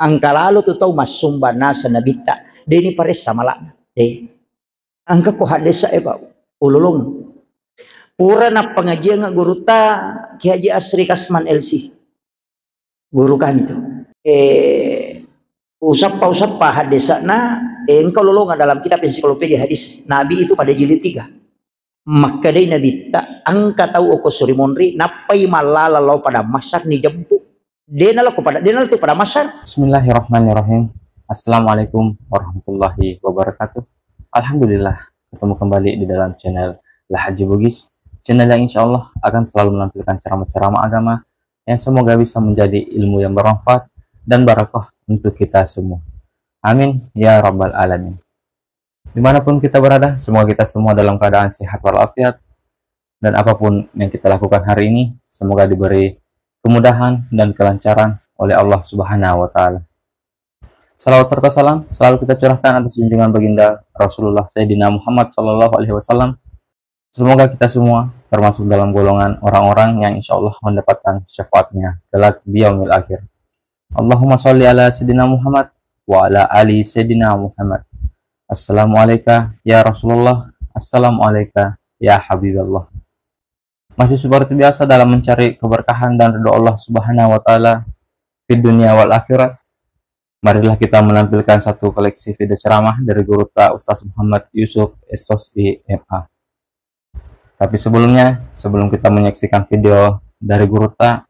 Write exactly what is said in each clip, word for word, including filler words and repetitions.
Engka lalo tu tau massumba naseng nabitta, de' ni paressa mala'na. De'. Engka ko haddesa e, Pak, ulolong. Pura nappangajiang gurutta Kiai Haji Asri Kasman L C. Guru kami tu. Eh, usappa-usappa haddesa'na, eh, engka ulolongang dalam kitab ensiklopedia hadis. Nabi itu pada jilid tiga. Makkedai nabitta, engka tau okko Surimonri, nappai mallala lao Padang Masyar nijemput. De' nalao ko pada, de' nalao tu Padang Masyar. Bismillahirrahmanirrahim. Assalamualaikum warahmatullahi wabarakatuh. Alhamdulillah, ketemu kembali di dalam channel Lahaji Bugis. Channel yang insya Allah akan selalu menampilkan ceramah-ceramah agama yang semoga bisa menjadi ilmu yang bermanfaat dan barakah untuk kita semua. Amin ya rabbal alamin. Dimanapun kita berada, semoga kita semua dalam keadaan sehat walafiat. Dan apapun yang kita lakukan hari ini, semoga diberi kemudahan dan kelancaran oleh Allah Subhanahu wa Ta'ala. Salawat serta salam selalu kita curahkan atas junjungan baginda Rasulullah Sayyidina Muhammad sallallahu alaihi wasallam. Semoga kita semua termasuk dalam golongan orang-orang yang insya Allah mendapatkan syafaatnya kelak di yaumil akhir. Allahumma sholli ala Sayyidina Muhammad wa ala ali Sayyidina Muhammad. Assalamualaika ya Rasulullah, assalamualaika ya Habiballah. Masih seperti biasa dalam mencari keberkahan dan ridho Allah Subhanahu wa Ta'ala di dunia wal akhirat, marilah kita menampilkan satu koleksi video ceramah dari Gurutta Ustaz Muhammad Yusuf, S O S I, M A. Tapi sebelumnya, sebelum kita menyaksikan video dari Gurutta,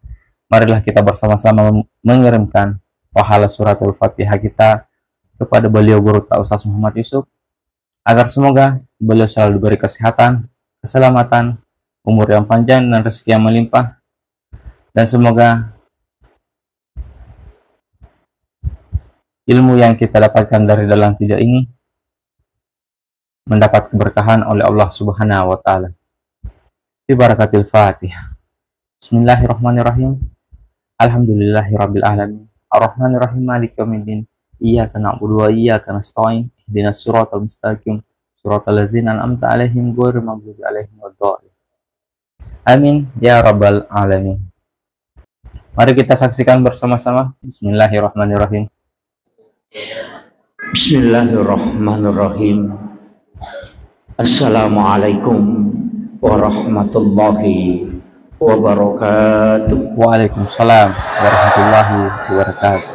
marilah kita bersama-sama mengirimkan pahala suratul Fatihah kita kepada beliau Gurutta Ustaz Muhammad Yusuf, agar semoga beliau selalu diberi kesehatan, keselamatan, umur yang panjang, dan rezeki yang melimpah. Dan semoga ilmu yang kita dapatkan dari dalam video ini mendapat keberkahan oleh Allah Subhanahu wa Ta'ala. Bi barakatil Fatihah. Bismillahirrahmanirrahim. Alhamdulillahirabbil alamin. Arrahmanirrahim. Maliki yaumiddin. Iyyaka na'budu wa iyyaka nasta'in. Ihdinas siratal mustaqim. Siratal ladzina an'amta 'alaihim ghairil maghdubi 'alaihim waladdallin. Amin ya rabbal alamin. Mari kita saksikan bersama-sama. Bismillahirrahmanirrahim. Bismillahirrahmanirrahim. Assalamualaikum warahmatullahi wabarakatuh. Waalaikumsalam warahmatullahi wabarakatuh.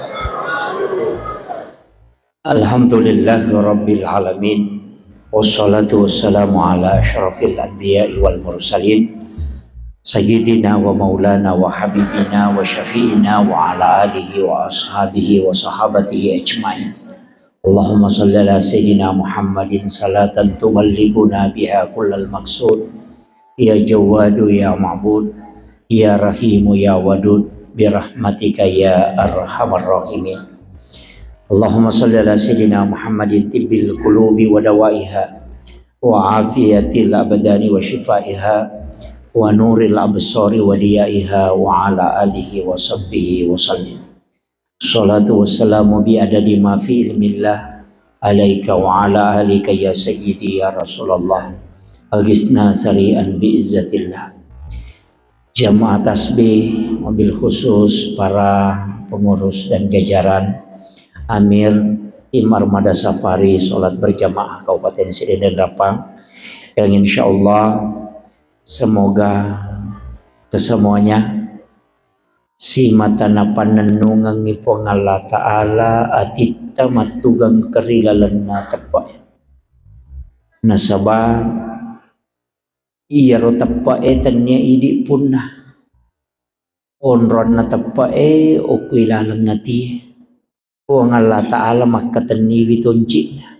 Alhamdulillahi rabbil alamin. Wassalatu wassalamu ala asyrafil anbiya'i wal mursalin, sayyidina wa maulana wa habibina wa syafi'ina wa ala alihi wa ashabihi wa sahabatihi ajmain. Allahumma salli ala sayyidina Muhammadin salatan tuballighuna biha kullal maqsud. Ya Jawwadu ya Ma'bud, ya Rahimu ya Wadud, birahmatika ya arhamar rahimin. Allahumma salli ala sayyidina Muhammadin tibbil qulubi wa dawaiha, wa afiyatil abdani wa shifaiha, wa nuril absari wa diyaiha, wa ala alihi wa sahbihi wa sallim. Salatu wassalamu bi adadi ma fi ilmillah alaika wa ala alika ya sayyidi ya Rasulullah. Agisna sari'an bi izzatillah. Jamaah tasbih, wabil khusus para pengurus dan jajaran Amir Tim Armada Safari Salat Berjamaah Kabupaten Sirine Rappang, yang insya Allah semoga kesemuanya simata napannennungengngi Puang Allah Ta'ala atitta mattugengka ri lalenna teppe'e. Nasaba iyaro teppe'e tennia idi punna. Onronna teppe'e okko ilaleng atie. Puang Allah Ta'ala makkatenniwi tonci'na.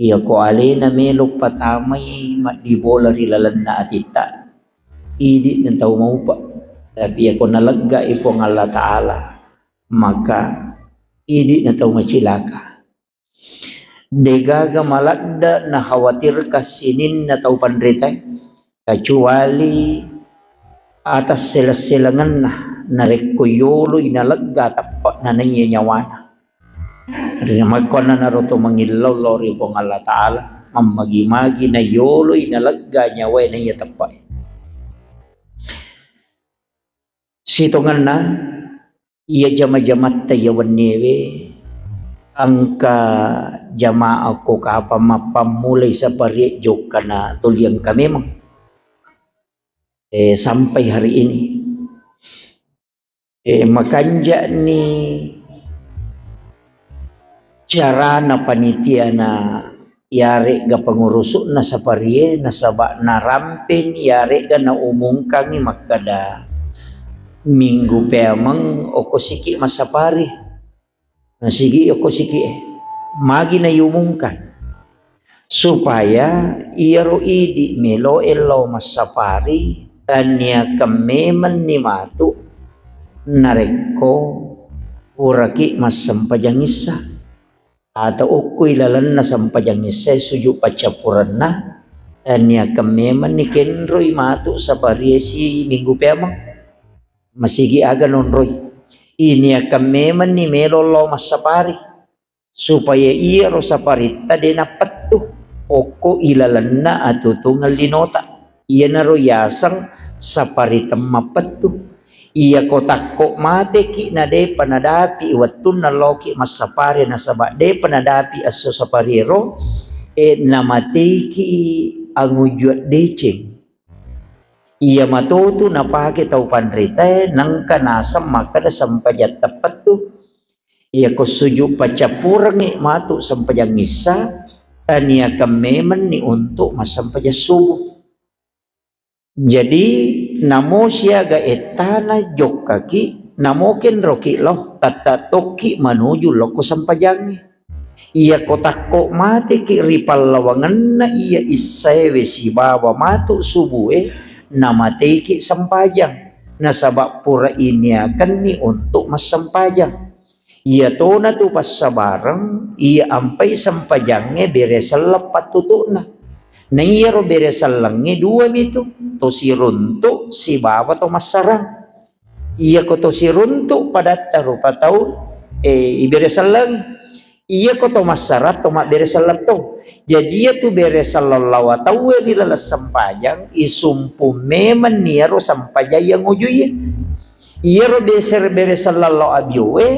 Iyako alena melo patamai maddibola ri lalenna atitta, idi'na tau maupa. Tapi iyako naleggai Puang Allah Ta'ala, maka idi'na tau macilaka. Degaga maladde nakhawatirkan sininna tau panritae, kecuali atas seleng-selengenna narekko yoloi nalegga teppe'na naiya nyawana. Rimakkuannanaro to mangillau lao ri Puang Allah Ta'ala, mammagi-magi nayoloi nalegga nyawae naiya teppe'e. Sitongenna, Iya jama-jamatta iya wenniewe, engka jamaah ko kapang mappammulai saparie jokkana tuli engka memeng. Eh, sampai hari ini. Eh, makanja'ni carana panitiana iyare'ga pangurusu'na saparie, nasaba narampeni iyare'ga naumungkangngi makkada minggu peameng okosiki massapari. Nasigi okosiki e. Magi naiumungkan. Supaya iyaro idi meloe lao massapari, taniakan memenni matu narekko puraki massempajang issa. Atau okko ilalenna sempajang issae sujud paccappurenna, taniakan memenni kenroi matu saparie si minggu peameng. Masigi aga nonroi. Iniakan memenni melo lao massapari. Supaya iyaro saparitta de nappettu okko ilalenna atutungeng linota. Iyanaro yaseng sapari temmappettu. Iyako takko mateki na depa nadapi wettunna laoki massapari nasaba depa nadapi esso sapariero, e, namateiki angujua deceng. Iya matotu napake tau panritae nengka naseng makkeda sempajang teppettu. Iyako sujud paccappurengngi matu sempajang issa, taniakan memenni untuk massempajang subuh. Jadi, namo siaga ettana jokkaki, namo kenroki lao, tatta tokki manuju lokko sempajangnge. Iyako takko mateki ri pallawangenna iya issaewe sibawa matu subue, namateiki sempajang, nasaba pura iniakenni untuk massempajang. Iyatona tu passabareng, iya ampai sempajangnge bere selleng pattutu'na. Na iyaro bere sellengnge dua mitu, to siruntu sibawa to massarang. Iyako to siruntu padatta rupa tau, eh, ibere sellengngi. Iyako to massarang to mabbere selleng to. Jadi iyatu bere selleng lawa tauwe ri laleng sempajang, isumpu memenni iyaro sempajang iya ngujuiye. Iyaro beser-, bere selleng lao abioe,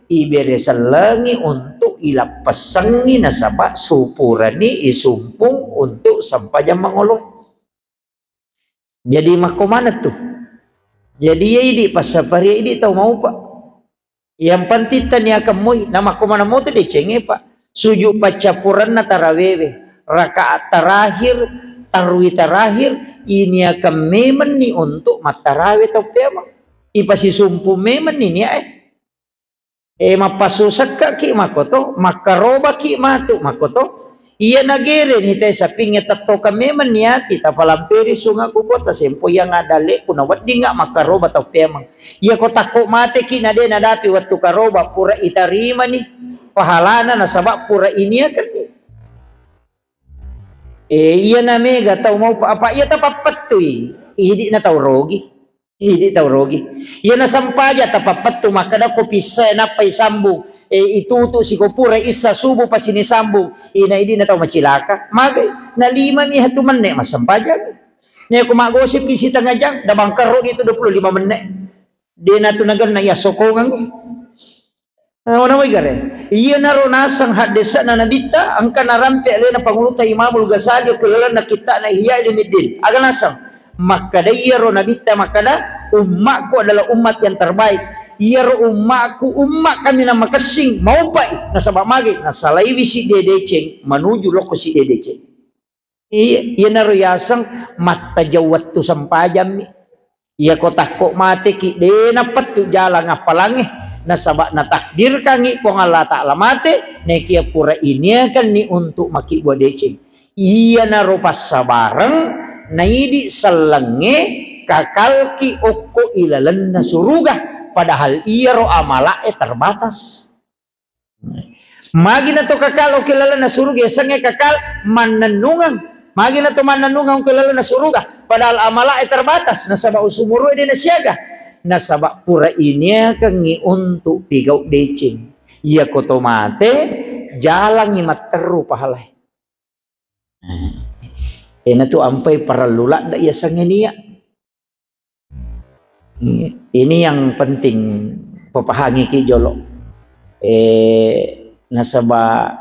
ibere sellengngi untuk ilappessengngi nasaba supurani isumpung untuk sempajang mangolo. Jadi makko maneng tu. Jadi iya idi passaparie idi tau maupa. Yang penting taniakan moi, na makko maneng motu decengnge, Pak. Sujud paccappurenna tarawewe, rakaat terakhir, tarwi terakhir, iniakan memenni untuk mattarawe tau peameng. Ipasisumpu memenni niae. E, mappassusekkaki makkoto, makkarobaki matu makkoto. Iya nagereni te sapingnge tettokang memeng niati, tapalamperi sunga kuko, tasempo iya ngadalleku, naweddinga makkaroba tau peameng. Iyako takko mateki na de nadapi wettu karoba, pura itarimani pahalana nasaba pura iniakenni. Eh, iyana mega tau maupa, apa iya tapappettui, idi na tau rogi. Idi tau rogi. Iyana sempajang tapappettu makkeda ko pissae nappai sambung. Eh, itutu siko pura issa subuh pasini sambung. Ina idi na tau macilaka. Magai, na lima mi hatu menne massempajang. Nia ko maggosipki sitengah jam, da bangkarro di tu dua puluh lima menne. De na tu nagenna iya sokongeng. Nawa-nawai gare. Iyanaro naseng haddesa'na Nabitta, engka narampe alena Pangulutta Imamul Ghazali okko lalenna kitta'na Ihya Ulumuddin. Aga naseng? Makkeda iyaro Nabitta makkeda, "Ummakku adalah umat yang terbaik." Iyaro ummakku, umma kaminang makessing, maupai. Nasaba magi? Nasalaiwi sidde deceng, manuju lokko sidde deceng. Iya, iyanaro yaseng mattajeng wettu sempajammi. Iyako takko mateki, de nappettu jalang appalangnge, nasaba natakdirkangngi Puang Allah Ta'ala mate, nekia pura iniakanni untuk makkibua deceng. Iyanaro passabareng, naidi sellengnge kakalki okko ilalenna suruga, padahal iyaro amala'e terbatas. Magi na to kakal okko lalenna suruga, yasengnge kakal mannennungeng. Magi na to mannennungeng okko lalenna suruga, padahal amala'e terbatas, nasaba usumurue de nasiaga. Nasaba pura iniakengngi untuk pigau deceng. Iyako to mate, jalangngi matteru pahalae. Eh, enatu ampai parellu ladde yasengnge nia. Ini yang penting. Papahangiki jolo. Eh, nasaba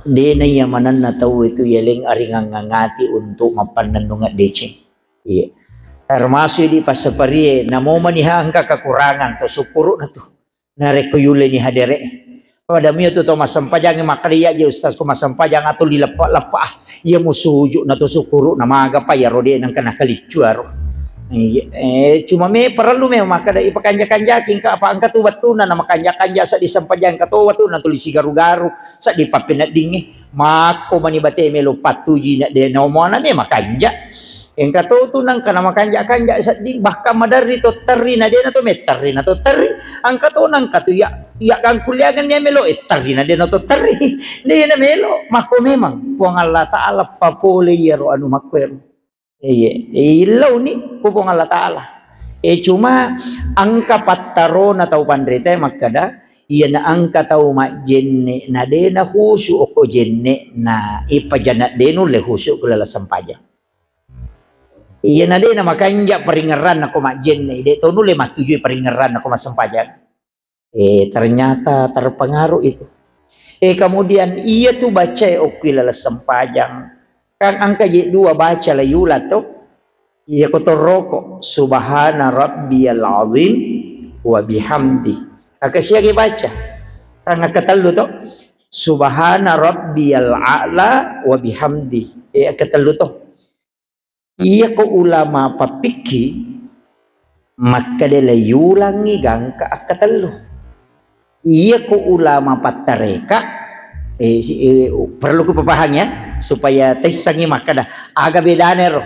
dena iya manenna tau itu yaleng aringang ngati untuk mappannennungeng deceng. Iya. Termasuk di passaparie, namo maniha engka kekurangan, to syukuruna tu. Narekko yuleni hadere. Pada mio tu to massempajang makkeda iya je ustaz ko massempajang atau dileppa-leppa. Ah, iya musuju na to syukuru na maga pa iya rode nang kena keliccu aro. Iya, eh, cuma me perlu me makkeda ipakanja-kanjaki engka apa engka tu wettuna na makanja-kanja sa disempajang engka to wettuna tuli sigaru-garu sa dipappeneddingi. Makko mani bate melo pattuji na de nomona me makanja. Engka to tu nangka na makanja-kanja sedding, bahkan maderri to terri na dena to metterri na to terri. Engka to nangka tu ya, ya gangkuliangan ya melo e terri na dena to terri. Dena melo, makko memang Puang Allah Ta'ala papole iyaro anu makko ero. Iya, iya, illauni ku Puang Allah Ta'ala. Eh, cuma engka pattarona tau panrita makkeda, iya na engka tau majjenne na dena khusyuk okko jenne na ipajana de nulle khusyuk ku laleng sempajang. Iya na de na makanja paringerranna ko majjenne, de to nulle mattujui paringerranna ko massempajang. Eh, ternyata terpengaruh itu. Eh, kemudian iya tu bacae okki laleng sempajang. Kan engka je dua baca la yula to. Iya ko toroko, subhana rabbiyal azim wa bihamdi. Aka siagi baca. Kan engka tellu to. Subhana rabbiyal a'la wa bihamdi. Eh, engka tellu to. Iyako ulama pappikki, makkeda le yulangngi gangka akkatellu. Iyako ulama pattareka, eh, si, eh, perlu kupapahang ya, supaya tessangngi makkeda aga bedana ero.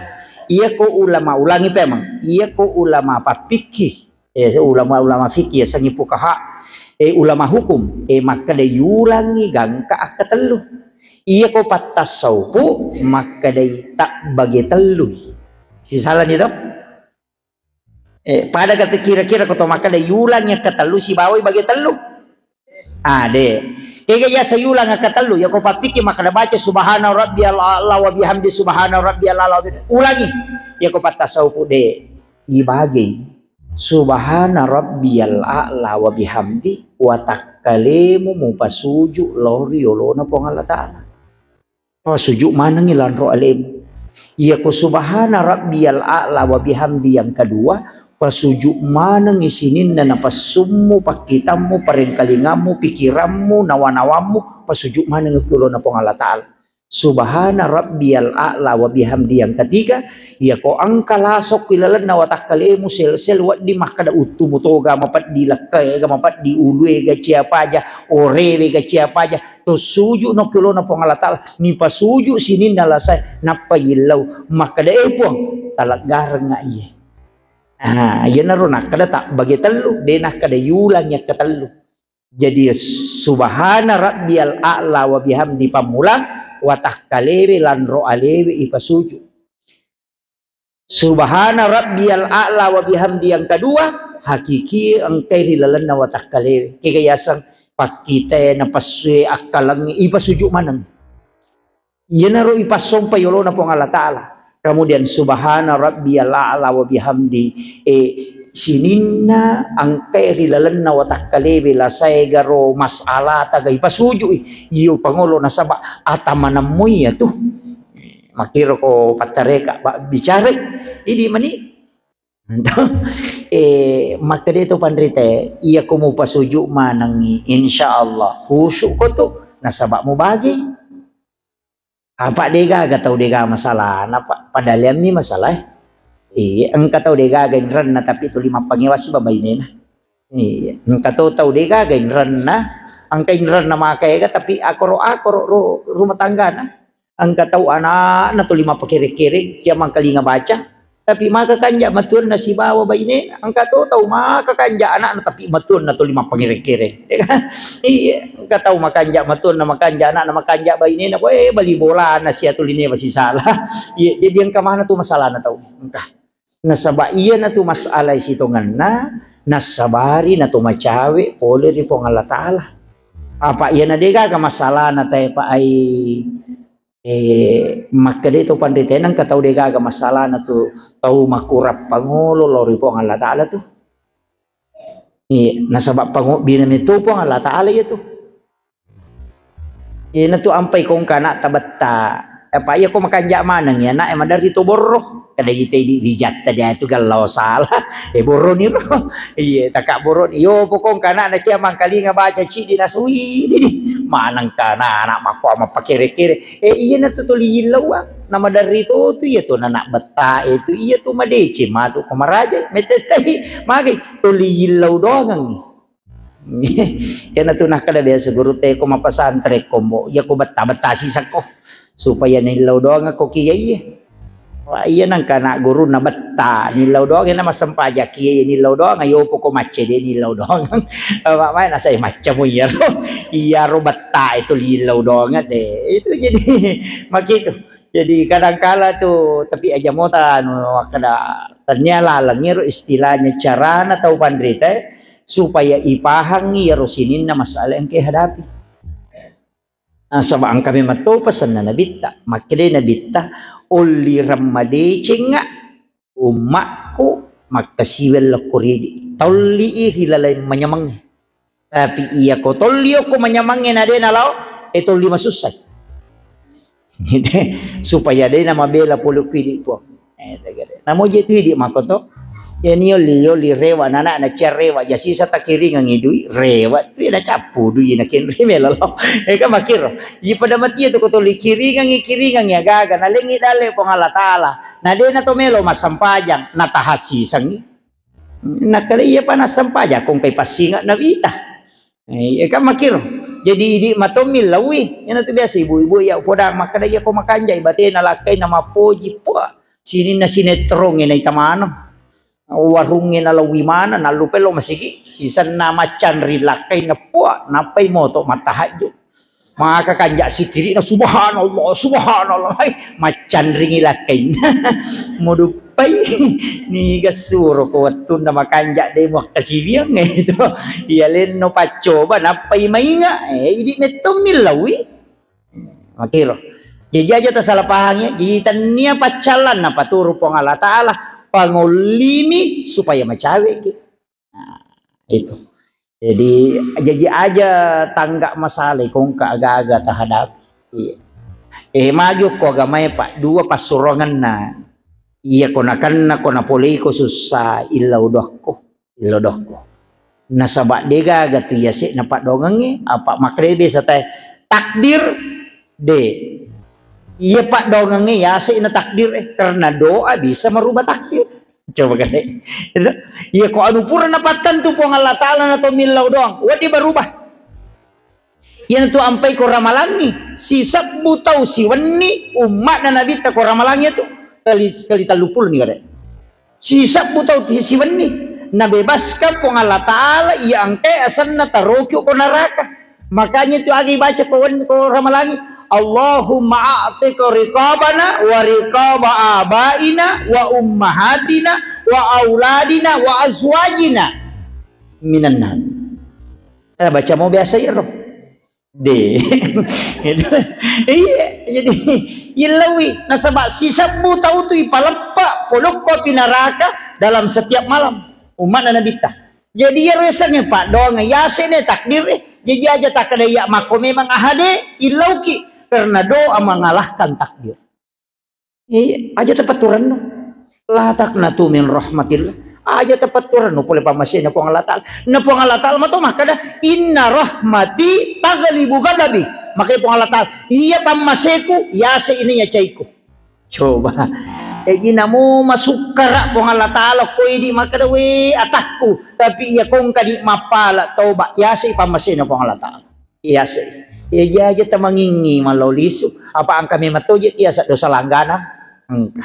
Iyako ulama, ulangi pemeng, iyako ulama pappikki, eh, ulama-ulama fikih, yasengnge fuqaha, eh, ulama hukum, eh, makkeda yulangngi gangka akkatellu. Iyako pattasaupu makkedai tabbage tellui. Sisalani to? Eh, pada kata kira-kira ko to makkeda yulangngi akkatellu sibawai bage tellu. Ah, de. Kega yasa yulang akkatellu, yako pappiki makkeda baca subhana rabbiyal a'la wa bihamdi subhana rabbiyal a'la wa bihamdi. Ulangi. Yako pattasaupu de. Ibagei. Subhana rabbiyal a'la wa bihamdi, watakkalemu mupasuju lao ri yolona Puang Allah Ta'ala. Pasuju manengngi lanro alemu. Iyako subhana rabbiyal a'la wa bihamdi yang kedua, pasuju manengngi sininna napassummu, pakkitammu, parengkalingammu, pikirammu, nawa-nawammu, pasuju manengngi ki yolona Puang Allah Ta'ala. Subhana rabbiyal a'la wa bihamdi yang ketiga, iyako engka lasokki lalenna watakkalemu sel-sel wedding makkeda uttumu toga mapeddi lekkaega mapeddi uluega ciapaja orewe ga ciapaja to suju no ki yolona Puang Allah Ta'ala nipasuju sininna lasae nappa yillau makkeda eh Puang taleggarengnga iye. Ah, iyanaro nakkeda tabbage tellu, de nakkeda yulangngi akkatellu. Jadi, subhana rabbiyal a'la wa bihamdi pammula, watakkalewe lanro alewe ipasuju. Subhana rabbiyal a'la wa bihamdi yang kedua, hakiki engkai ri lalenna watakkalewe. Kega yaseng pakkitae, napassue, akkalengnge, ipasuju maneng. Iyanaro ipassompa yolona Puang Allah Ta'ala. Kemudian subhana rabbiyal a'la wa bihamdi. Eh, sininna engkai ri lalenna watakkalewe lasae garo masalah taga ipasujui. Iyo pangolo nasaba atamanammu iya tu. Makkiro ko pattareka ba-, bicara. Idi mani. Eh, makkeda to panrite, iya ko mupasuju manengngi, insya Allah khusyuk ko tu nasaba mubagi. Apa degaga tau dega masalahna, Pak? Padahal yammi masalah, eh. Iya, engka tau degaga inrenna tapi tuli mappangewasi babainena. Iya, engka to tau degaga inrenna, engka inrenna maka ega tapi akoro-akoro ro rumah tanggana. Engka tau anakna tuli mappakere-kere, cia mangkalinga baca. Tapi maka kanja matuanna sibawa bainena, engka to tau maka kanja anakna tapi matuanna tuli mappangere-kere. Iya, engka tau makanja matuanna, makanja anakna, makanja bainena, eh, bali bolana sia tuli newa sisala. Iya, jadi engka mana tu masalahna tau. Engka. Nasaba iyana tu masalah sitongenna, nassabari na to macawe pole ri Puang Allah Ta'ala. Apa iyana degaga masalahna tae pa ai Eh, makkeda to panrita, engka tau degaga masalahna tu tau makurang pangolo lao ri Puang Allah Ta'ala tu. Iya, nasaba pangobbina meto Puang Allah Ta'ala iya tu. Iyana tu ampai kongka anak tabetta. Apa iya ko makanja maneng ya anak e maderri to borro. Kada kita idi wijatta dia tu gallau salah. Eh borro ni ro. Iya, taka borro ni. Yo pokongka anak na cia mangkalinga baca cidi nasui didi. Maneng ka anak, anak makko mapakere-kere. Eh iyana tu tuli yillau ah. Na maderri to tu iya tu anak betta itu iya tu madece matu ko maraja. Metetai magai tuli yillau doangang. Iyana tu nakkeda biasa guru te ko mapasantren ko mbo, iya ko betta-betta sisakko supaya nillau doang ko kiai. Wah, iya nangka anak guru na betta nillau doang na massempajang kiai nillau doang ayo poko macce de nillau doang. Apa mai nasai maccamu iyaro. Iyaro betta itu lillau doang de. Itu jadi makitu. Jadi kadangkala tu tapi aja mota anu kada tania laleng ero istilahnya carana tau panrita supaya ipahangngi iyaro sininna masalah engka ihadapi. Nasaba engka memang to pesanna Nabitta, makkedai Nabitta, ollireng madecengnga ummakku makkasiweng lokko ridi. Tolli i ri laleng manyamangnge. Tapi iya ko tolli okko manyamangnge na de nalao, e tolli masussai. Supaya de namabela pole ku idi Puang. Eh, tegere. Namo je tu idi makoto. Ya ni oli oli rewa nana na cia rewa ja sisa takiringang idui rewa tu na cappu dui na kenri melo lo. Eh kan makiro. Ji pada mati tu ko toli kiringang kiringang ya gaga na lengi dale Puang Allah Taala. Na de na to melo massempajang na tahasisangi. Nakkeda iya pa nassempajang kongkai passinga nawita. Eh, iya kan makiro. Jadi idi matommi lawi. Iyana tu biasa ibu-ibu ya poda makkeda iya ko makanjai batena lakkai na mappoji pua. Sininna sinetrongnge naita maneng. Warungnge nalawi maneng, nallupai lo masigi. Sisenna maccanri lakkai na pua, nappai moto mattahajju. Maka kanja sikirina subhanallah subhanallah hai maccanringi lakkainna. Muduppai niga suro ko wettunna makanja de muakkasiwiang itu. Iya lenno paccoba nappai mainga eh idi mettommi lawi. Makiro. Jadi aja tasala pahangi, jadi tania paccallan napaturu Puang Allah Taala pangollimi supaya macaweki. Nah, itu. Jadi jaji aja tangga masalah kongka aga-aga tahadapi. Iya. Eh maju ko agamae Pak dua passurongenna. Iya ko nakenna ko napoleiko sussa illau dokko, illau dokko. Nasaba degaga tu yase na padongengnge apa makrebe satai takdir de. Iya padongengnge yase na takdir eh karena doa bisa merubah takdir. Coba kan. Iya ko anu pura napattentu Puang Allah Taala na to millau doang. Wadi berubah. Iyanatu ampai ko ramalangngi, sisebbu tau siwenni umma'na Nabitta ko ramalangngi tu, kali, kali telluppulo ni kade. Sisebbu tau ti-, siwenni, nabebaskan Puang Allah Ta'ala iya engkae asenna taroki ko neraka. Makanya tu agi baca ko wen-, ko ramalangngi, Allahumma a'tiq riqabana wa riqaba abaina wa ummahatina wa auladina wa azwajina minan nar. Eh, baca mau biasa iyaro. De. Gitu. Iya, jadi illaui nasaba sisebbu tau tu ipaleppa polokko api neraka dalam setiap malam. Umma'na Nabitta. Jadi iyaro yasengnge paddoangeng yasene takdir e. Jadi aja takkeda iya makko memang ahade illauki karena doa mengalahkan takdir. Iya, aja tapatturanno. La taqnatu min rahmatillah. Aja tapatturanno pole pammasena Puang Allah Ta'ala. Na Puang Allah Ta'ala mato makkeda, "Inna rahmati taghlibu ghadabi." Makanya Puang Allah Ta'ala, "Iya pammaseku, yase ini ya caiku." Coba. Eji namo masukkara Puang Allah Ta'ala ko idi makkeda, "We atakku." Tapi iya kongka di mappala toba, yase pammasena Puang Allah Ta'ala. Iya se. Iya jaja tamangingi mallau lisu. Apa engka memang toje tiasa dosa langganan? Engka.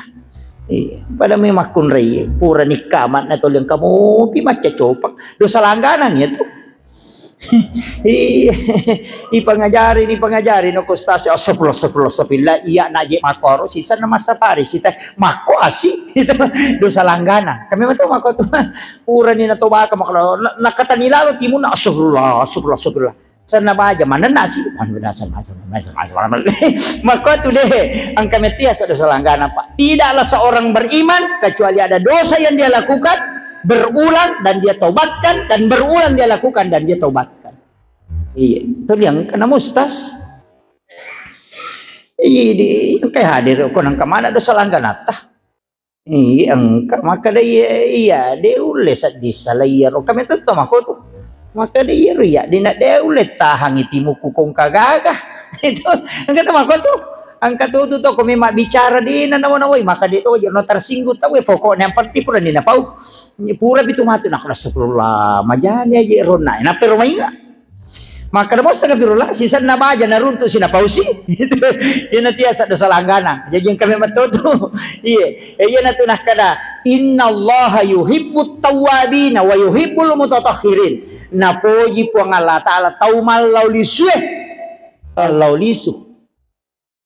Iya. Pada memang kunrai pura nikka amat na toli engka mopi macca copang. Dosa langganan ya tu. Iya. Ipangajari, ipangajari no kostasi astagfirullah, astagfirullah, astagfirullah. Iya naje makoro sisa na masa pari sita makko asi. Itu dosa langganan. Kami betul makko tu. Pura ni na tobaka makko na, nakatani lalo timun astagfirullah, astagfirullah, astagfirullah. Senna baja manenna si. Makko tu deh, engka metti asa dosa langganan, Pak. Tidaklah seorang beriman kecuali ada dosa yang dia lakukan, berulang dan dia taubatkan, dan berulang dia lakukan dan dia taubatkan. Iya, itu dia karena mustas. Iya, di engka hadir ko nang kemana dosa langganata. Iya, engka makkeda iya, iya, de ulle seddi sala iyaro. Kami tetto mako tu. Makkeda iyaro iya, de na de ulle tahangi timuku kongka gaga. Itu engka tu mako tu. Engka tu tu toko memang bicara di na nawa-nawai, maka de to no tersinggung tau, pokoknya yang penting pura ni napau. Pura pitu matu, nah, astagfirullah, majani aja ronna. Napero mainga. Makkeda mo astagfirullah, sisenna baja naruntu sinapausi. Iyana tiasa dosa langganang. Jaji engka memang to tu. Iya. Eh, iyana tu nakkeda, "Innallaha yuhibbut tawwabina wa yuhibbul mutatahhirin." Napoji Puang Allah Ta'ala tau mallau lisue. Mallau lisu.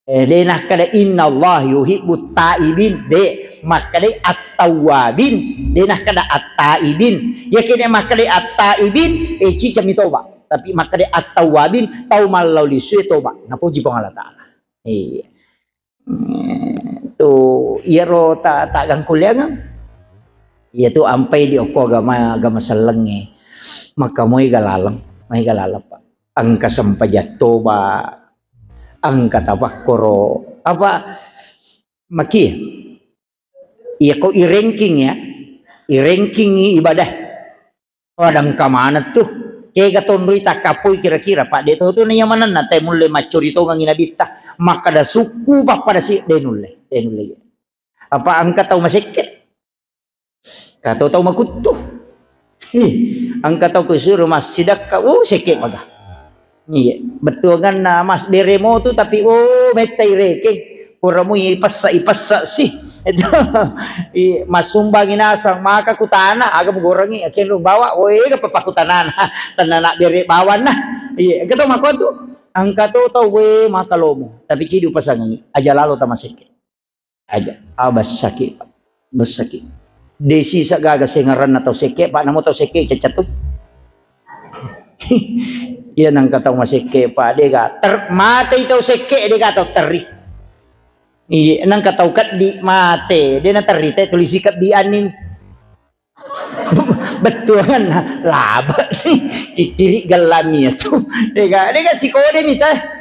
Eh, de nakkeda, "Innallaha yuhibbut taibin." De, makkeda at-tawwabin. De nakkeda at-taibin. Yakini makkeda at-taibin, eh, cicami toba. Tapi makkeda at-tawwabin, tau mallau lisue toba. Napoji Puang Allah Ta'ala. Iya. Hmm, tu iyaro ta, ta gangkuliangeng. Iya tu ampai di okko agama, agama sellengnge. Maka moi galaleng, moi galaleng, Pak. Engka sempajang toba, engka tapakkoro, apa, maki? Iya ko i ranking ya, i ranking ibadah. Wadang kamaneng tu. Kega tonroi takkapoi kira-kira, Pak, de to tu naiya manenna te mulle maccori tongengi nabitta. Makkada sukku pappada si de nulle, de nulle. Apa engka tau masekke? Kato tau makuttu. Hi, engka tau kusuru massidakka, uh, sekke maga. Iya, bettuanganna mas bere motu tapi, oh, metta ireke. Pura mui ipessa, ipessa si. Itu, i, massumbangi nasang maka kutana, aga mugorengi, akhirnya bawa, oh, ega papa kutanana. Tenana bere bawanna. Iya, engka tau makotu. Engka to tau, we, maka lomo. Tapi cidu pasangangi, aja lalo tamasekke. Aja, ah, bessaki, Pak. Bessaki. Desi sagaga sengaranna tau sekke, Pak, namo tau sekke cecatu. Iya, nangka tau masekke, Pak, dega ter-, matei tau sekke, dega tau terri. Iya, nangka tau keddi mate, dena terri te tulisi keddi anni. Bettuanna laba. Kikiri gellami tu. Dega, dega sikode mita.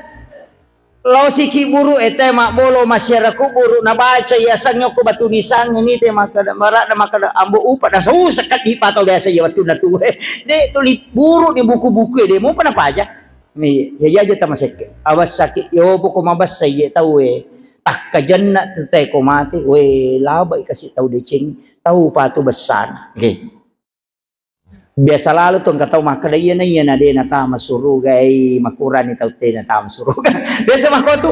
Lao siki buru ete mabbolo masyarakat buru nabaca yasangnge ko batu nisangnge ni te makkada, maradda makkada ambo upa na susah kaddi patau biasa ya wettunna tuwe. De tuli buru ni buku-buku de mupa napaja. Ni ya jaja tamasekke. Awas sakit yo poko mabassa ye tauwe. Takkajenna tu te ko mate we labai kasi tau deceng tau patu bessana. Oke. Biasa lalo tu engka tau makkeda, "Iyana, iyana de natama suruga, ei, makurani tau te natama suruga." Biasa makko tu.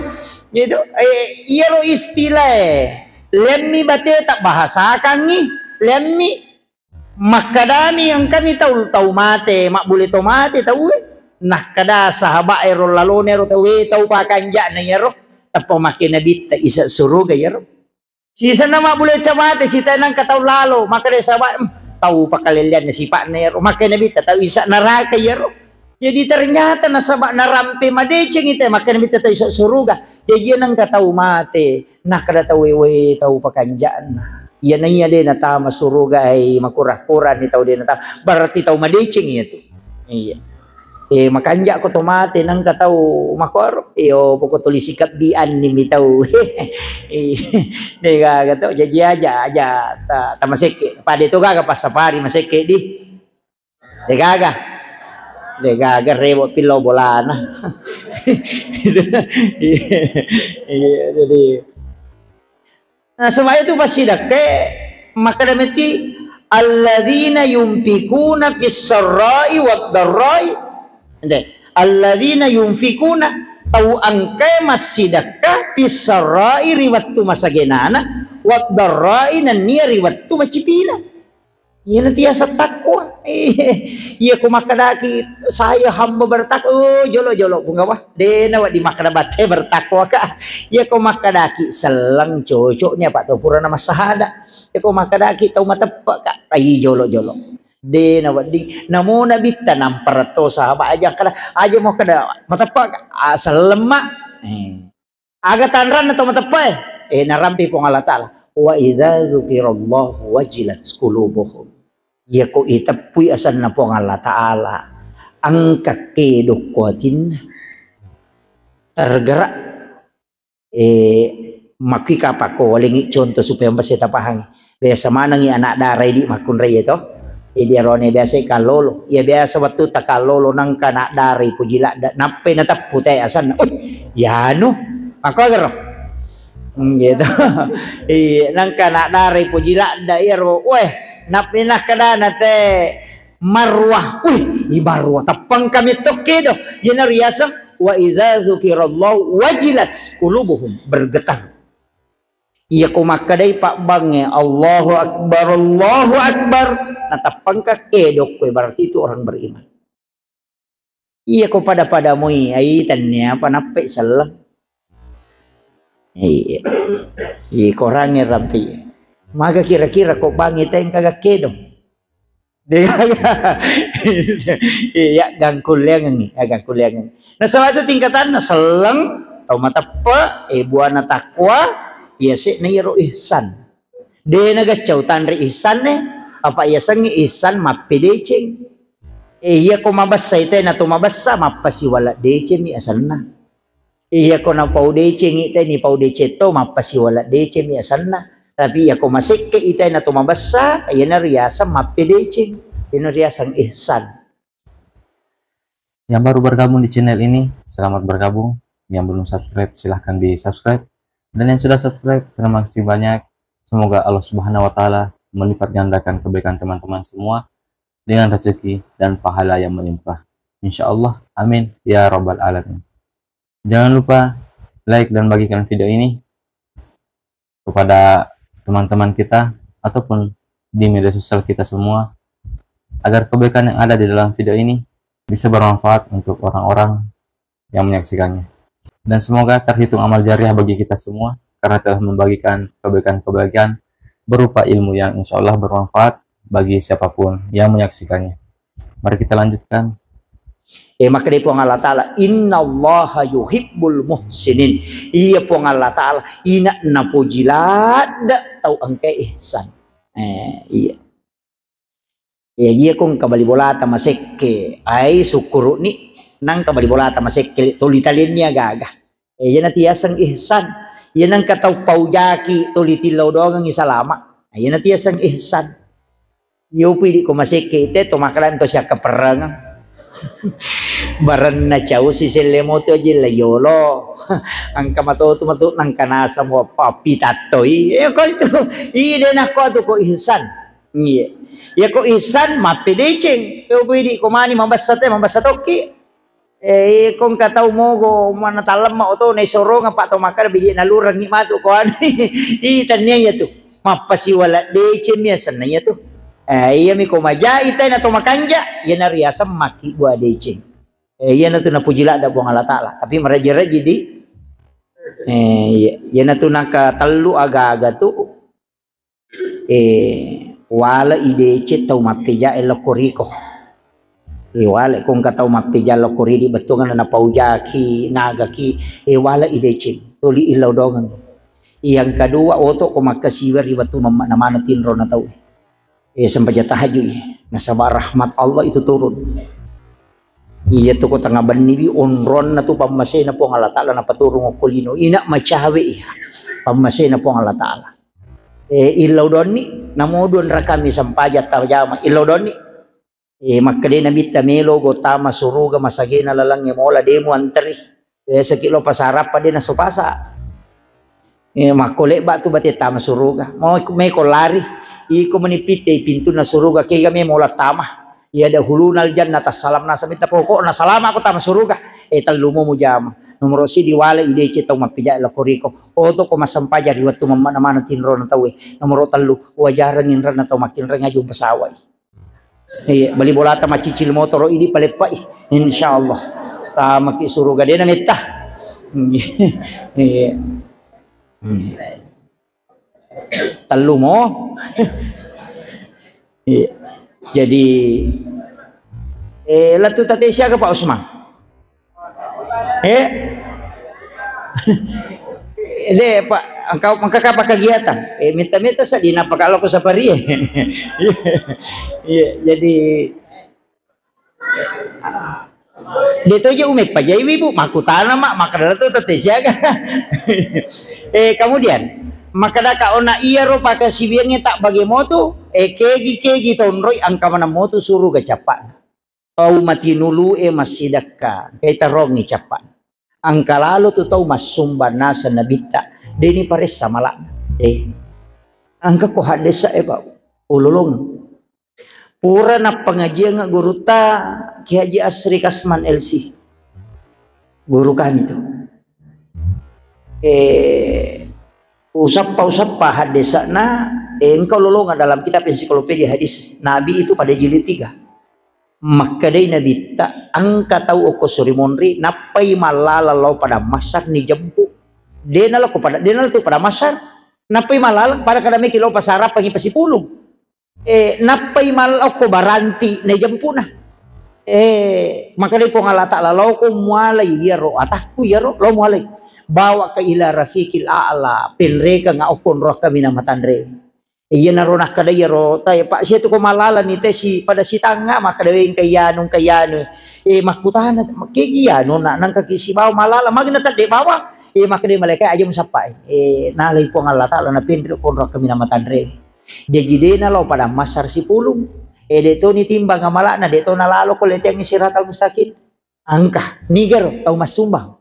Gitu. Eh, iyaro istilah e. Lemmi bate tak bahasakangi, lemmi makkedami engkami tau, tau mate, mabbule to mate tau e. Nakkeda sahabat ero lalone ero tau e, tau pakanja'na iyaro. Tappa makke nabitta isa suruga iyaro. Sisenna mabbule to mate, sitae nengka tau lalo, makkeda sahabat, "Em, tau pakalelleanna sipa'na iyaro." Makkeda nabitta, "Tau isa neraka iyaro." Jadi ternyata nasaba narampe madecengi te, makkeda nabitta, "Tau isa suruga." Jaji nengka tau mate, nakkeda tau, "Wewwe, tau pakanja'na. Iyana iya de natama suruga, ai, makura-kurani tau de natama." Berarti tau madecengi iyatu. Iya. Eh, makanja' ko to mate nengka tau makkoro. Iyo, poko tuli sikebbi anni mi tau. Iya. De gaga to, jaji aja, aja ta-, tamasekke. Pade to gaga passapari masekke di. De gaga. De gaga rewo pillau bolana. Iya, jadi Nah, sebab itu passidekka makkeda metti, "Alladzina yunfikuna fis sarra'i wad darra'i." Ente, "Alladzina yunfikuna," tau engkae massidekka, "fis sarra'i," ri wettu masagenana, "wad darra'i," nennia ri wettu macipina. Iyana tiasa takwa. Iya ko makkedaki, "Saya hamba bertakwa," oh, jolo-jolo, Pungawa. De nawedding makkeda batte bertakwa ka. Iya ko makkedaki, "Selleng cocoknya, Pak, to purana massahada." Iya ko makkedaki, "Tau mateppe ka," ai jolo-jolo. De nawedding. Namo nabitta nampara to sahabat aja kada, aja mau kada mateppe ka, ah, selleng ma. Eh. Aga tanranna to mateppae? Eh, narampe Puang Allah Ta'ala, "Wa idza dzukirallahu wajilat qulubuhum." Iyako iteppui asenna Puang Allah Ta'ala, engka kedokko atinna. Tergerak. Eh, makkui kapakko walengngi contoh supaya mabessa tapahangngi. Biasa manengngi anak dara idi makkunrai to. Jadi arone biasa kallolo. Iya biasa wettu takallolo nengka anak dara ipoji ladde. Nappai nateppu te asenna. Uh, yanu. Makko garo. Hmm, gitu. Iya, nengka anak dara ipoji ladde iyaro. Weh, nappai nakkedana te. Marwah. Wih, i Marwah. Teppang kami tokkedo. Iyana riaseng, "Wa iza zukirallahu wajilat qulubuhum." Bergetar. Iya ko makkedai pabbangnge, "Allahu Akbar, Allahu Akbar." Nateppangka kedokko, berarti itu orang beriman. Iya ko pada-pada moi, ai tannia apa nappe selleng. Iya. Iya, korangnge rampi. Maga kira-kira ko bangi tengka gakkedo. Degaga. Iya, gangkulleangengngi, ya, gangkulleangengngi. Nasaba itu tingkatanna selleng, tau mateppe, eh, buana takwa, iya se'na iyaro ihsan. De nagaccau tanre ihsanne, apa iya sengngi ihsan mappedeceng. Eh, iya ko mabessa ite na to mabessa, mappasiwala deceng mi asenna. Iyako napau decengngi te, nipau deceng to, mappasiwala deceng mi asenna. Tapi iyako masekke i te na to mabessa, iyana riaseng mappedeceng. Iyana riaseng ihsan. Yang baru bergabung di channel ini, selamat bergabung. Yang belum subscribe, silahkan di subscribe. Dan yang sudah subscribe, terima kasih banyak. Semoga Allah Subhanahu wa Ta'ala melipat gandakan kebaikan teman-teman semua dengan rezeki dan pahala yang melimpah. Insya Allah. Amin. Ya Rabbal Alamin. Jangan lupa like dan bagikan video ini kepada teman-teman kita ataupun di media sosial kita semua, agar kebaikan yang ada di dalam video ini bisa bermanfaat untuk orang-orang yang menyaksikannya. Dan semoga terhitung amal jariah bagi kita semua karena telah membagikan kebaikan-kebaikan berupa ilmu yang insya Allah bermanfaat bagi siapapun yang menyaksikannya. Mari kita lanjutkan. Eh, makkeda Puang Allah Ta'ala, "Innallaha yuhibbul muhsinin." Iya Puang Allah Ta'ala, ina napoji ladde tau engka ihsan. Eh, iya. Iya, iya ko engka bali bolata masekke, ai sukkuru'ni, nangka bali bolata masekke, toli talenni aga-aga. Eh, iyana tiaseng ihsan. Iya nangka tau paujaki toli tillau doangengngi salama. Iyana tiaseng ihsan. Yopi idi ko masekke ite to makkeda to siakkaperrengeng. Barenna cau siselle moto aji la yolo. Engka matotu matu nangka nasamo pappi tattoi. Eh, ko itu. Ide nakko tu ko ihsan. Iya. Ya ko ihsan mappedeceng. Yopi idi ko mani mabessa te, mabessa tokki. Eh, ko engka tau mogo mana tallemma oto na isorongeng pa to makkeda biji nalurengngi matu ko anu. I tannia iya tu. Mappasiwala deceng mi asenna iya tu. Eh, iya mi ko majai tai na to makanja, iyana riaseng makkibua deceng. Eh, iyana tu napuji ladde Puang Allah Ta'ala. Tapi maraja-raji di. Eh, iya. Iyana tu naka tellu aga-aga tu. Eh, wala i deceng tau mappejae lokko riko. Eh, wala ko engka tau mappeja lokko ridi bettuanna napaujaki, nagaki, eh, wala i deceng, toli illau dongeng. Yang kedua, oto ko makkasiwa ri wettu mamma-, namana tinro na tau. Eh, sempaja tahajud, eh. Nasaba rahmat Allah itu turun. Iya tu ko tengah benni wi onronna tu pammasena Puang Allah Ta'ala napaturung okko lino. Ina macawe iya. Pammasena Puang Allah Ta'ala. Eh, illau donni, namo dua rakami sempajang tajama, illau donni. Eh, makkeda Nabitta melo go tama suruga masagena lalengnge mola demo anteri. Biasa ki lo pasarappa de naso pasa. Eh, makko lebba tu bate tama suruga. Mau meko lari, iko meni pitte pintunna suruga kega me mola tama. Ya dahuluna aljannata salam nasa mitta pokokna salama ko tama suruga. Eh, tellu mo mujama. Nomoro sidi wale i deceng tau mappeja lokko riko. Oto ko massempajang ri wettu mamma-, namana tinrona tauwe. Nomoro tellu, wajareng inrenna tau makkinreng aju pesawai. Iya, bali bolata maccicil motoro idi paleppai. Insyaallah. Tamaki suruga dena metta. Iya. Tellu mo. Iya. Jadi, eh, lettu tate siaga Pak Usman? Eh? De, Pak, Engka, engka kapang kegiatan? Eh, metta-metta seddi nappa kalau ku safari. Iya, jadi de' to je umeppa jai wi, Bu, makkutana ma', makkeda tu tette siaga. Eh, kemudian, makkeda ka ona iyaro pakasiwiangnge tak bage motu, eh, kegi-kegi tonroi engka maneng motu suruga cappa'na. Tau matinulu'e massidakka, engkai tarongngi cappa'na. Engka lalo tu tau massumbang naseng nabitta, de'ni paressa mala'na. Eh. Engka ko haddesa e, Pak. Ulolongeng. Pura nappangajiang gurutta Kiai Haji Asri Kasman L C. Guru kami tu. Eh, usappa-usappa haddesa'na, eh, engka ulolongeng dalam kitab ensiklopedia hadis Nabi itu pada jilid tiga. Makkedai Nabitta, engka tau okko Surimonri, nappai mallala lao Padang Mahsyar nijempu. De' nalao ko pada, de' nalao tu Padang Mahsyar. Nappai mallala, pada kada meki lao pasarappangi pasipulung. Eh, nappai mallao ko Baranti naijempuna. Eh, makkedai Puang Allah Ta'ala, lao ko mualai iyaro atakku iyaro, lao mualai. Bawa ka ila rafiqil a'la, penrekeng okko onrong kaminang matanre. Iyanaro nakkeda iyaro tae, Pak, sia tu ko malala ni te si pada sitangnga, makkeda we engka iyanu, engka iyanu. Eh, makkutana, kegi iyanu na, nangka ki sibawa malala, magi na tedde bawang? Eh, makkeda malaika aja musappai. Eh, nalai Puang Allah Ta'ala na penre ko onrong kaminang matanre. Jaji de' nalao Padang Mahsyar sipulung. Eh, de' to nitimbang amala'na, de' to nalalo ko leteangngi siratal mustaqim. Engka, nigaro tau massumbang.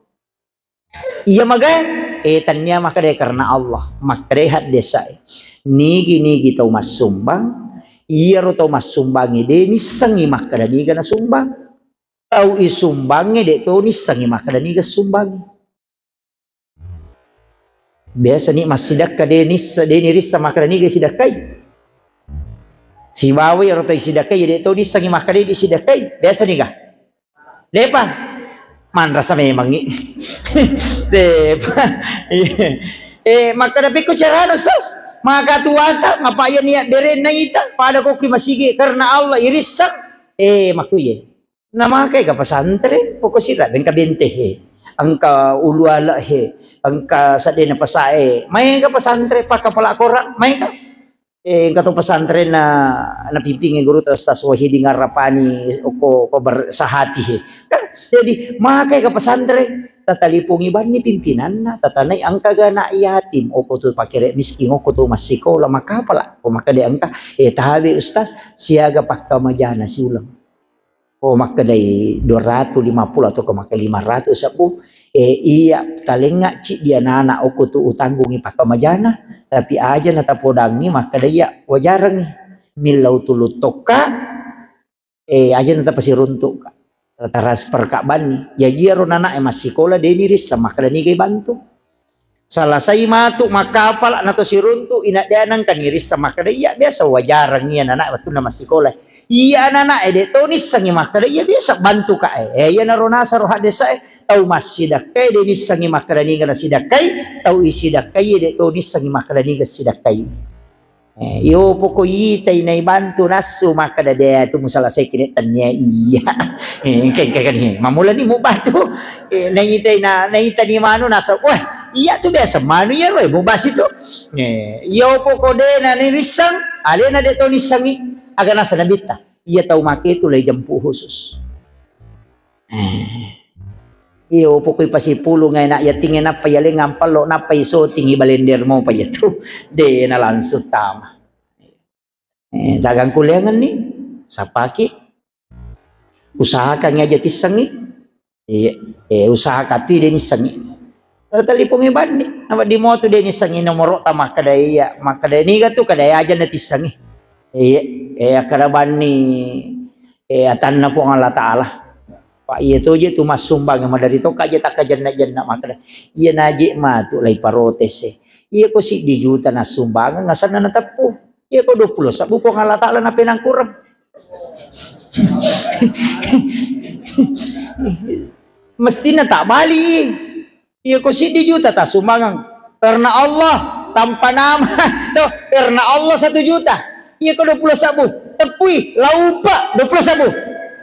Iya magai, eh, tannia makkedai karena Allah, makkedai haddesa e. Nigi-nigi tau massumbang, iyaro tau massumbangnge de' nissengngi makkeda niga nasumbang. Tau isumbangnge de' to nissengngi makkeda niga sumbangnge. Biasa ni massidakka de' nissa-, de' nirissa makkeda niga sidakkai. Sibawa iyaro tau isidakkai de' to nissengngi makkeda niga sidakkai. Biasa niga? De'pa. Manrasa memangngi. De'pa. Iya. Eh, makkeda pekko carana, Ustaz? Maka tuata, ngapa iya niat berenna ita? Pada ko ki masigi karena Allah irissang. Eh, makkuye. Namakai ka pesantren, pokok sira engka bente he. Engka ulu ala he. Engka sadena pasae. Maega pesantren pakka pala korang, maega. Eh, engka to pesantrenna napimpingi gurutta Ustaz Wahidin Arrapani okko, okko ber-, Sahati he. Kan, jadi, makai ka pesantren, tatalipongi banni pimpinanna, tatanai engka ga anak yatim, okko tu pakere miskin, okko tu massikola, makapala, ko makkeda engka, eh, tabe Ustaz, siaga pakkamajana siuleng. Oh, makkedai dua ratu lima puluh atau ke makkeda lima ratu sebbu, eh, iya talengnga ciddi anana okko tu utanggungi pakkamajana, tapi aja na tapodangi makkeda iya wajarengi. Millau tulu tokka, eh, aja na tapasiruntuk ka. Transfer ka banni. Jaji iyaro nana e massikola de' nirissa makkeda niga ibantu. Salasai matu makkapala na to siruntu, ina de' nengka nirissa makkeda iya, biasa wajareng iya nana wettunna massikola. Iya nana e de' to nissengi makkeda iya, biasa bantu ka e. Eh, iya naro nasaro haddesa e, tau massidakkai de' nissengi makkeda niga nasidakkai, tau isidakkai de' to nissengi makkeda niga sidakkai. Eh, iyo poko itai naibantu nassu makkeda de' tu musalasaiki de' tennia iya. Eh, engka, engka, engka ni. Mamula ni mubatu. Eh, naitai na, naitani manu nasa, wah, iya tu biasa manu iya roe mubasi tu. Eh, iyo poko de' na nirissang, alena de' to nissengi. Aga nasa nabitta. Iya tau make tu lai jempu khusus. Eh. Iyo, pokoi pasipulung ai nak yatingnge nappa yaleng ampallo nappa isotingi balender mopa iyatu. De' na langsung tama. Eh, dagang kuliangenni, sapaki. Usahakan aja tissengi. Iya, eh, usahakan tu de' nissengi. Talipongi banni. Nawedding motu de' nissengi nomoro ta makkeda iya, makkeda niga tu kada aja na tissengi. Iya, eh, akkeda banni, eh, atanna Puang Allah Ta'ala. Pak, iya toje tu massumbang, madari to kaje takkajenna-jenna makkeda. Iya naje matu lai parotese. Iya ko siddi juta nassumbangeng asenna nateppu. Iya ko dua puluh sebbu Puang Allah Ta'ala napenangkureng. Mestina tak bali. Iya ko siddi juta tassumbangeng. Karena Allah, tanpa nama. Tuh, karena Allah satu juta. Iya ko dua puluh sebbu. Teppui, laupa, dua puluh sebbu.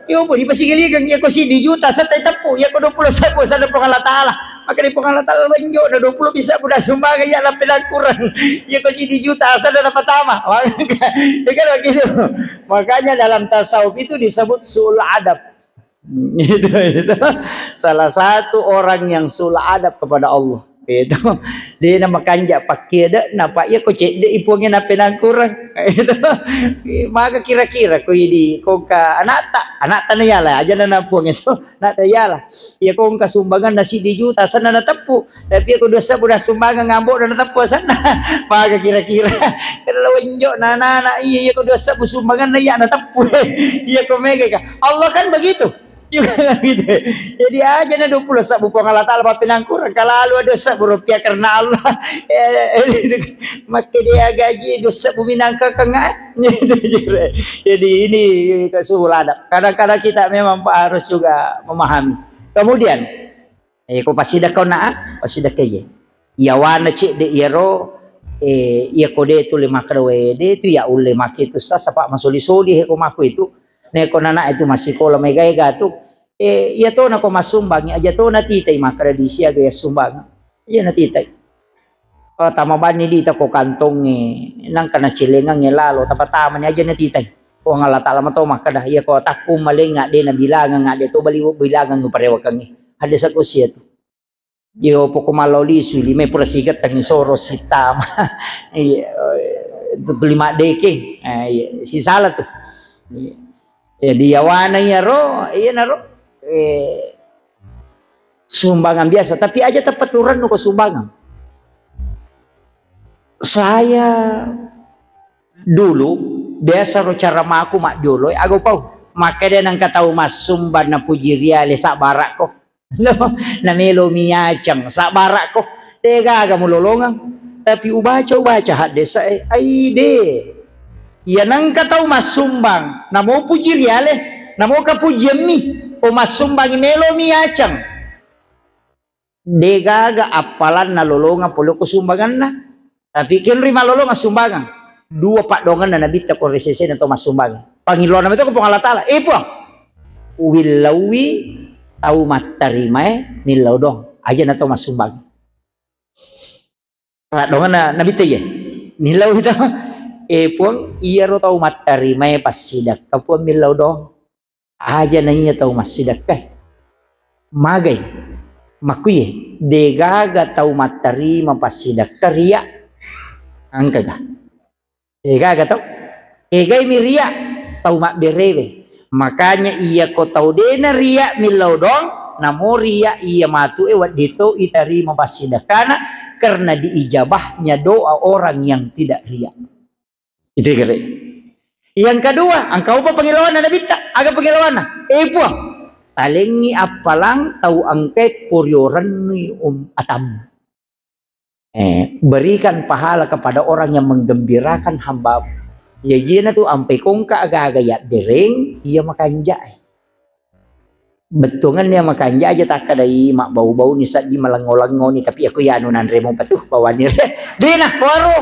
Iya, apa dipasigaligeng, iya ko siddi juta, sette teppu, iya ko dua puluh sebbu, sadda Puang Allah Ta'ala. Makanya Puang Allah Ta'ala menjo na dua puluh bisa buda sumbangan ya lappelang kurang. Ya kau jadi juta asal dah dapat tamah. Ya kan begitu. Makanya dalam tasawuf itu disebut su'ul adab. Itu, itu. Salah satu orang yang su'ul adab kepada Allah. Itu. Dia nama kanja pakai ada, napa ya kau cek deh ipuangnya na penang kurang. Itu. Maka kira-kira kau ini kau ka anak tak, anak tanah ya lah aja na puang itu. Nak tayala. Iya ko engka sumbangan na siddi juta, asenna nateppu. Tapi iya ko dua sebbu na sumbangan ngambo na nateppu asenna. Maga kira-kira. Kena lo wenjo na anak-anak iya, iya ko dua sebbu sumbangan na iya nateppu. Iya ko mega ka. Allah kan begitu. Juga kan gitu. Jadi aja na dua puluh sebbu Puang Allah Ta'ala papinangkurang. Kalau lu ada sebbu rupiah karena Allah. Eh, eh, Makke dia gaji dua sebbu minangka kenga. Jadi ini kesuhul adab. Kadang-kadang kita memang harus juga memahami. Kemudian, eh, ko pasidakka na, pasidakka ye. Yawana cedde iyaro, eh, iya ko de tu le makkeda we, de tu ya ulle make tu sasa pak masoli-soli he ko mako itu. Ne ko nana itu masikola mega-ega tu, eh, iya tona ko massumbangi aja tona titai makkeda di siaga ya sumbang. Iya natitai. Oh, tama banni dita ko kantongnge, nangka nacelengangnge lalo, tapa-tamani aja natitai. Puang Allah Ta'ala mato makkeda, iya ko takku malengnga de nabilangang, de to bali bilangang parewakangnge. Hadde sako sia tu. Iyo poko mallau lisu, lima pura sigettengngi soro sitama. Iya, itu lima deke. Eh, iya, sisala tu. Iya. Jadi yawana iyaro, iyanaro, eh, sumbangan biasa, tapi aja tepat turannu ko sumbangan. Saya dulu biasa ro cara maku majjolo, eh, ago pau. Makkeda nengka tau massumbang na puji riale sabbarakko. Lo, na melo miacang sabbarakko. Degaga mulolongang. Tapi ubaca, ubaca haddesa, eh, aide. Iya nengka tau massumbang, namo puji riale, namo kapujiammi, o massumbangi melo miacang. Degaga appalanna lolongang pole ko sumbanganna. Tapi kenri malolongang sumbangang. Dua paddoanganna nabitta ko resesena to massumbangi. Pangilona meto ko Puang Allah Ta'ala. Eh Puang, uwillauwi tau mattarimae millau dong. Aja na to massumbangi. Paddoanganna nabitta iya. Millau itu. Eh Puang, iyaro tau mattarimae passidakka Puang millau dong. Aja na iya tau massidakka. Magai. Makkuye, degaga tau mattarima passidakka ria. Engkaga. Degaga tau. Egai mi ria tau mabberewe. Makanya iya ko tau dena ria millau dong, namo ria iya matu e wedding to itarima passidakkana karena diijabahnya doa orang yang tidak ria. Itu kere. Yang kedua, engka upa pengilawanna nabitta, aga pengilawanna? Eh Puang, talengi appalang tau engkai poriorennui um atam. Eh, berikan pahala kepada orang yang menggembirakan hambamu. Ya jena tu ampai kongka aga-aga ya bereng, iya makanjak. Bettuangenna makanja aja takkadai mabbau-bauni seddi malengo-lengoni, tapi aku ya anu nanremo patu bawani re. Dena kuaro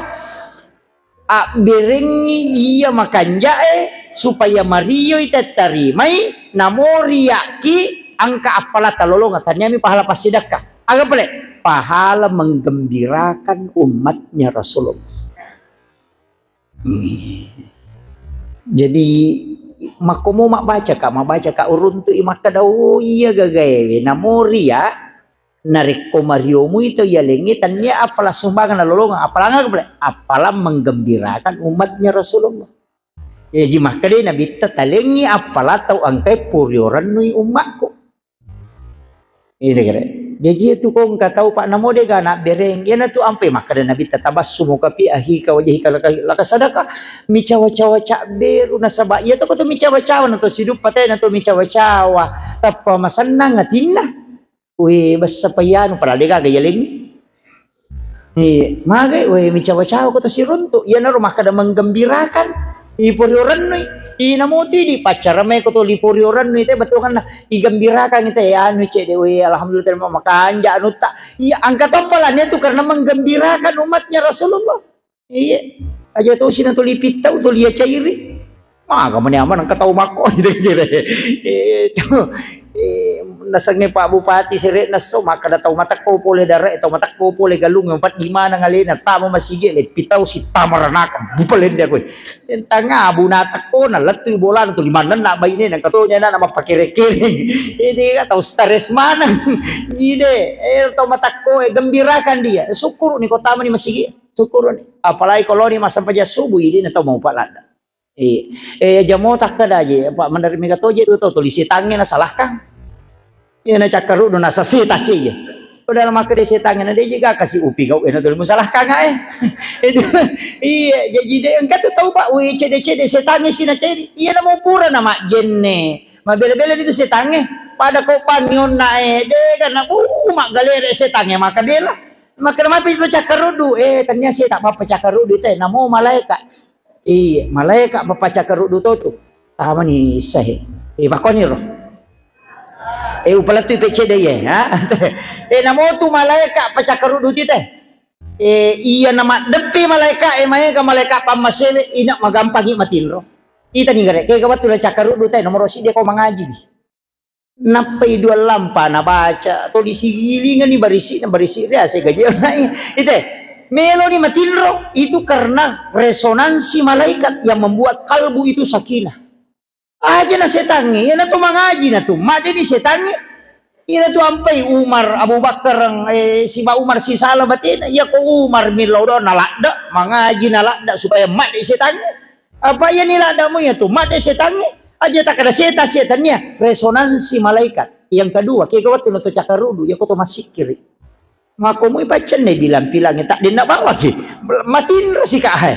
abberengi iya makanjae supaya marioi tettarimai namoriaki angka appala talolonga taniami pahala passidakka. Aga pale? Pahala menggembirakan umatnya Rasulullah. Hmm. Jadi makkomo mabbaca ka, mabbaca ka uruntu i makkeda, oh iya gagaewe, namo ria, narekko mariomu itu yalengi tania apala sumbangan nalolongang, apalanga pale, apala menggembirakan umatnya Rasulullah. Jaji makkeda nabitta talengi apala tau angkai poriorennui ummakku. Ini kere. Jaji itu ko engka tau pak namo dega anak bereng. Iyanatu ampe makkeda Nabi tabassumuka fi ahika wajhika laka, laka sadaka. Micawa-cawa cak beru nasaba iya to ko to micawa-cawa na to sidup pate na to micawa-cawa. Tappa masennang atinna. Weh bessa payanu padahal dega aga yaleng. Iya, magai, weh, micawa-cawa ko to siruntu. Iyanaro makkeda menggembirakan. Iporio rennui. Inamo tu idi paccara mai ko to liporio rennui te bettuanna igembirakan te anu cede, weh, alhamdulillah terima makanja anutta. Iya, angka toppa lania tu karena menggembirakan umatnya Rasulullah. Iya. Aja to sina to lipittau to lia cairi. Maga mani aman engka tau makko. Itu. Eh, nasengnge Pak Bupati sere'na esso, makkeda tau matekko pole dare'e, tau matekko pole galungnge, mapeddi maneng alena, tama masigi, leppi tau sittama ranaka, bupalende koe. Tanga abu natekko, na lettui bolana tuli mannenna bainena, engka to nyana mappakere-kereng. Ini kan tau stres maneng. Ide, eh, tau matekko, eh, gembirakan dia. Syukuruni ko tamani masigi, syukuruni. Apalagi ko loni massempajang subuh, idina tau maupa ladda. Iya. Eh, aja mo takkeda je, Pak, meneri mega toje tu tau tuli setangnge nasalahkan. Iya, na cakkaruddu nasa setang si je. Padahal makkeda setangnge na deje ga kasi upi gau ena tuli musalahkan eh. Itu. Iya, jadi de engka tu tau, Pak, we cede-cede setangnge si na ceri. Iya, na mau pura na majjenne. Mabela-bela itu setangnge. Pada kau pangionna eh, de kan na, uh, maggalere setangnge maka bela. Maka mapi itu cakkaruddu, eh, tania setang mappa cakkaruddu te, namo malaika. Iya, malaika mappa cakkaruddu to tu. Tamani sahe. Eh, pakoni ro. Eh, upalettui pecce de ye, ha? Eh, namo tu malaika pacakkaruddu ti te. Eh, iya na maddeppe malaika, eh, maega malaika pammasewe, ina magampangi matinro. Itani gare, kega wettu la cakkaruddu te, nomoro siddi ko mangaji. Nappai dua lampa nabaca, tuli sigilingani barisi'na, barisi riase gaji. Ite, meloni matinro, itu karena resonansi malaikat yang membuat kalbu itu sakinah. Aja na setangnge, iyana tu mangaji na tu, madde ni setangnge. Iyana tu ampai Umar, Abu Bakar, eh, siba Umar sisala batena, iya ko Umar millau do naladde, mangaji naladde supaya madde setangnge. Apa iya ni laddamu iya tu? Madde setangnge. Aja takkeda setang, setannia resonansi malaikat. Yang kedua, kega wettu na to cakkaruddu, iya ko to massikkiri. Makkomui paccenne bilang-pilangi, tak denna bawaki. Matinro si ka hai.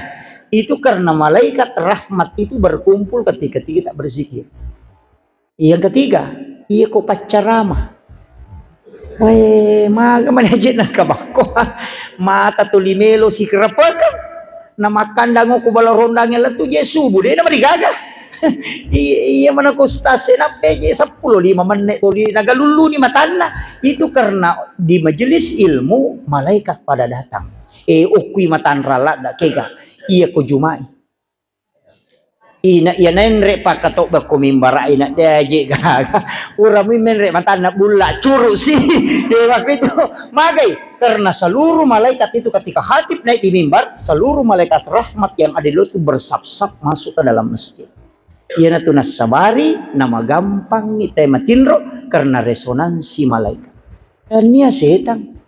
Itu karena malaikat rahmat itu berkumpul ketika kita berzikir. Yang ketiga, iya ko paccarama. Weh, maga mani aje na kabakko. Mata tuli melo sikerepekeng. Na makkandang ko bala rondangnge lettu je subuh, de na marigaga. Iya, iya mana ko ustaz e, nappe je seppulo lima menne tuli nagalulluni matanna. Itu karena di majelis ilmu malaikat pada datang. Eh, okkui matanra ladda kega. Iya ko Jumai. Ina iya nenre pakkatobba ko mimbara ina de aje gaga. Uramu menre matanna bulla curu si. Eh, waktu itu magai karena seluruh malaikat itu ketika khatib naik di mimbar, seluruh malaikat rahmat yang ada di luar itu bersap-sap masuk ke dalam masjid. Iyanatu nassabari namagampang ni te matinro karena resonansi malaikat. Tania setang.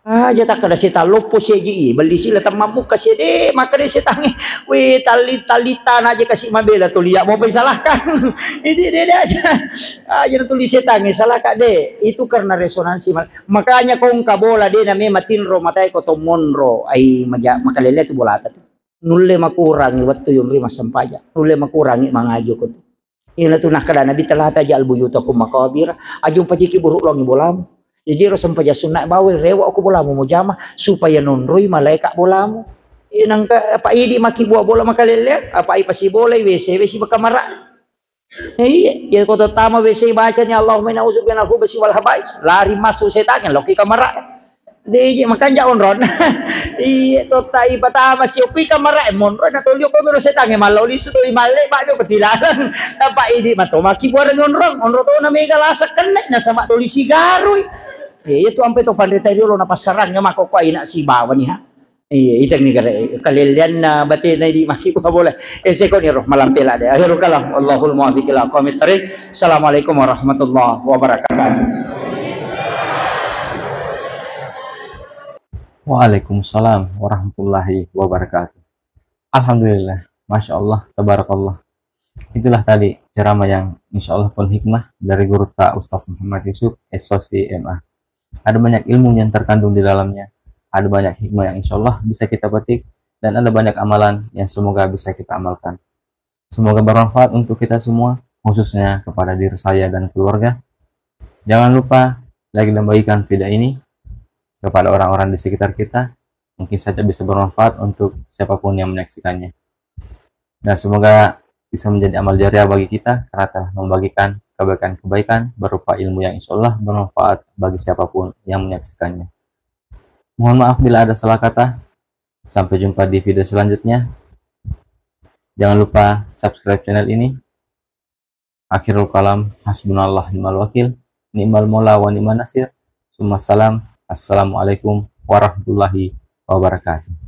Aja takkeda setang loppo seji i, belli sila temmammukka sede, makkeda setangnge, we, tali-, talitana aja kasi mabela tuli, ya, mau pai salahkan. Itu dia, dia aja. Aja tuli setangnge, salahkan de. Itu karena resonansi mal-, makanya kau engka bola de name matinro matai ko to monro. Ai, maja-, makalele tu bolata tu. Nulle makurangi wettu yonroi massempajang, nulle makurangi mangaji ko tu. Ina tu nakkeda Nabi, "Tala taj'al buyutakum maqabir." Aja umpajiki buruk longi bolamu. Jaji ro sempajang sunna bawai rewa ko bolamu mujama supaya nonroi malaika bolamu. Ina engka apa idi maki bua bola makalele, apa ipasibolai W C, W C bakamara. Eh, iya, iya, ko to tama W C bacani, "Allahumma inna a'udzubika minal khubusi wal khabais." Lari masuk setangnge, loki kamara. Deje makanja onron. Iya, to tai patama si opi kamara, eh, monro na tolio ko mero setangnge, mallo lisu toli malle, ba jo petilalang. Apa idi mato maki buareng onron, onro to na mega lasa kenne, na sama toli sigarui. Iya, tu ampe to pandeta riolo na passarang, mako ko aina sibawa ni ha. Iya, iteng ni kare, kalellianna batena idi maki bola. Eh, sekoni roh malampe lade. Akhirul kalam. Allahul muwaffiq ila aqwamit thariq. Assalamualaikum warahmatullahi wabarakatuh. Waalaikumsalam warahmatullahi wabarakatuh. Alhamdulillah. Masya Allah, tabarakallah. Itulah tadi ceramah yang insya Allah penuh hikmah dari guru ta Ustaz Muhammad Yusuf, S O C M A. Ada banyak ilmu yang terkandung di dalamnya, ada banyak hikmah yang insya Allah bisa kita petik, dan ada banyak amalan yang semoga bisa kita amalkan. Semoga bermanfaat untuk kita semua, khususnya kepada diri saya dan keluarga. Jangan lupa like dan bagikan video ini kepada orang-orang di sekitar kita. Mungkin saja bisa bermanfaat untuk siapapun yang menyaksikannya. Dan semoga bisa menjadi amal jariah bagi kita karena telah membagikan kebaikan-kebaikan berupa ilmu yang insya Allah bermanfaat bagi siapapun yang menyaksikannya. Mohon maaf bila ada salah kata. Sampai jumpa di video selanjutnya. Jangan lupa subscribe channel ini. Akhirul kalam, hasbunallah ni'mal wakil, ni'mal maula wa ni'man nasir. Summa salam. Assalamualaikum warahmatullahi wabarakatuh.